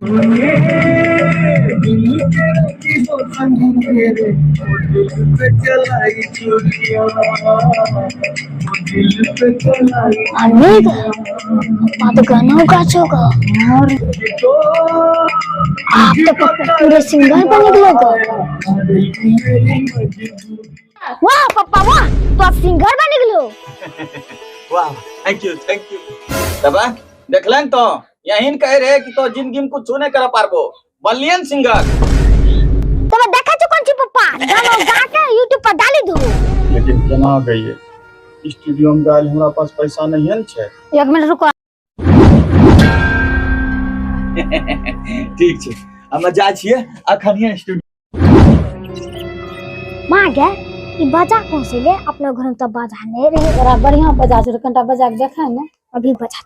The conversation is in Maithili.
अरे पप्पा तो गाना गाचो गा। आप तो पप्पा पूरे सिंगर बन गए गा। वाह पप्पा वाह, तो आप सिंगर बन गए। वाह, thank you thank you. तब देखलन तो यहीन कहे रहे कि तो जिंदगी में कुछ नहीं कर पारबो, बनलियन सिंगर। तब देखा छो कौन ची पप्पा गाना गा के यूट्यूब पर डाली दो। लेकिन केना गइए स्टूडियो में गाइल, हमरा पास पैसा नहीं है न छे। एक मिनट रुको। ठीक छे, हम जा छिए अखनिए स्टूडियो। माँ गे, ई बाजा कौन से ले? अपना घर में तो बाजा नहीं रहे। बड़ा बढ़िया बजा छै, कनिटा बजा के देखा ने। अभी बजा।